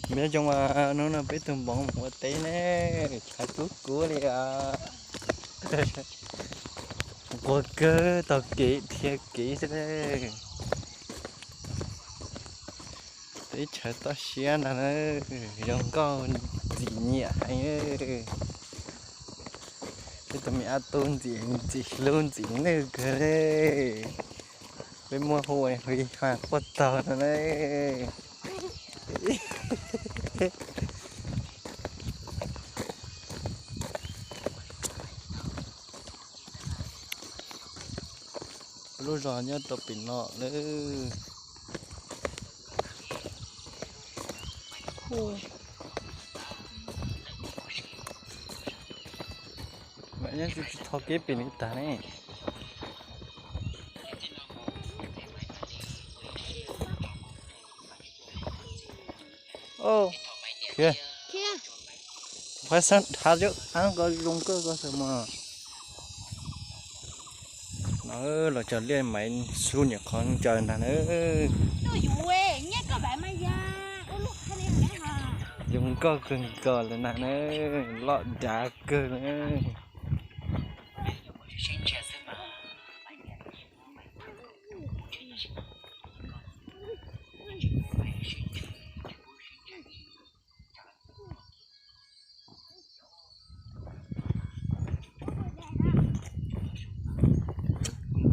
Nyob zoo, hnub no peb tus npoo mus ua teb ne, tshav kub kub li os. Nquag kawg, taug kev dhia kev xwb. Teb chaws toj siab ntag na, zoo nkauj ntxim nyiam heev. Peb tus me ab tub ntxim ntxim hlub ntxim nwj kawg li. Peb muab hu ua Hu Has quaj taug no na. Lub zos nyob rau pem no lawm. Mam nyob tsis txhob kev pem li tag ne. Ov, khiav, qhov xab dhav cov ab ko zoo kawg ko xwb mas. No los cov liaj maiv xub nyuam qhuav ncaws ntag na. Zoo nkauj kawg nkaus li na, loj dav kawg na.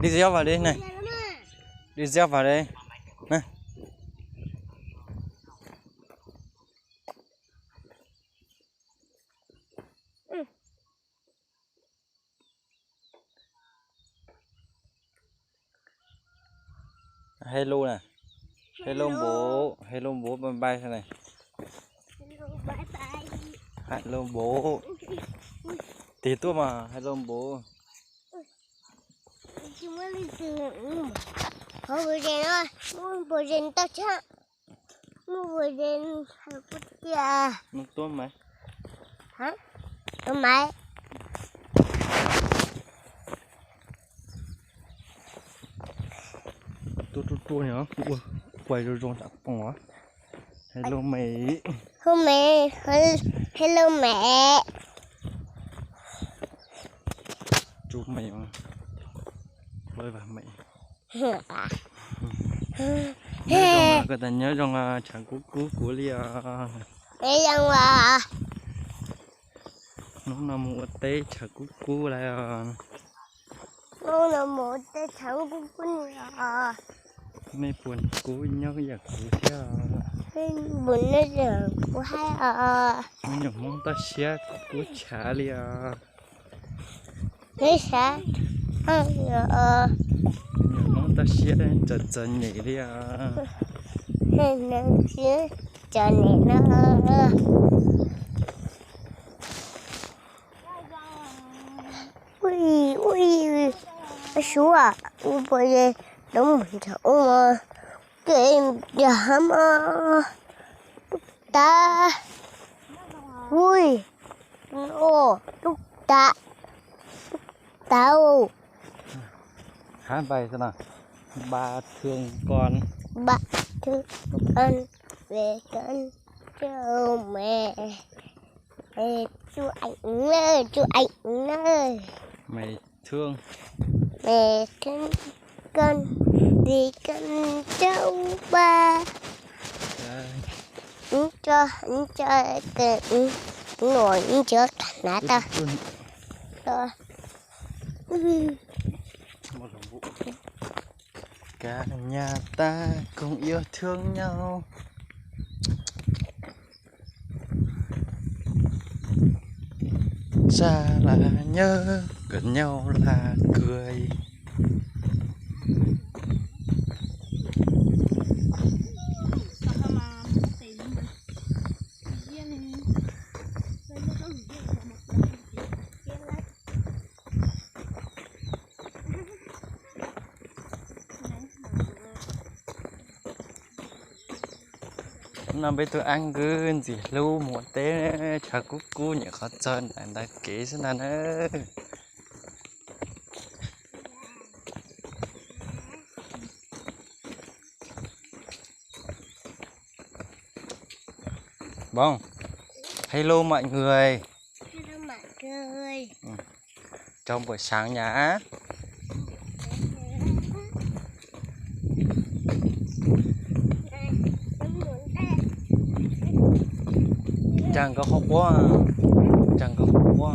Đi dép vào đi này. Đi dép vào đây. Này. Hello nè. Hello bố, hello bố, bye bye sao này. Hello bố. Tij tuaj mà, hello bố. Mus ua zes tau tshaj. Mus ua zes hais pub tiag. Mus tua maiv. Hả? Tua maiv. Tua tua tua nè, ua quay zoo zoo tsam pom. Hello mẹ. Hello mẹ. Hello mẹ. Chú mẹ mà. Lôi vào mẹ. Nyob zoo, ko tas nyob zoo, tshav kub kub kuv li os. Nyob zoo os. Hnub no mus ua teb tshav kub kub lawm os. Hnub no mus ua teb tshav kub kub li os. Nej puas kub nyob yam kuv thiab? Nej puas nyob yam kuv thiab os? Nyuam Hmoob toj siab kub tshav li os. Neb sav os. Nyuam Hmoob toj siab txom txom nyem li os. Txom nyem no. Ui, ui, suav, ua puas yog lub mus nrog ua mas, kev yog hab mas, tub tav, ui, tub tav, tub tav. Hab npais xwb no, ba thwj koj, ba thwj koj, ve koj rau me. Ê, chú anh ơi, chú anh ơi. Mày thương. Mẹ thương con vì con cháu ba. Ờ. Cho, cho, nổi cho cả ná ta. Cho. Cả nhà ta cùng yêu thương nhau. Xa là nhớ, gần nhau là cười. No peb tus ab kwv ntxim hlub mus ua teb, tshav kub kub nyuam qhuav txog nram ntawd kev xwb ntag na. Vâng. Hello mọi người. Hello mọi người. Ừ. Chào buổi sáng nhá. Chào có khóc quá. Chào có khóc quá.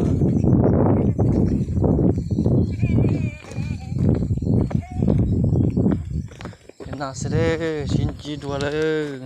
Thế nào sẽ đây, xin chỉ đùa đây.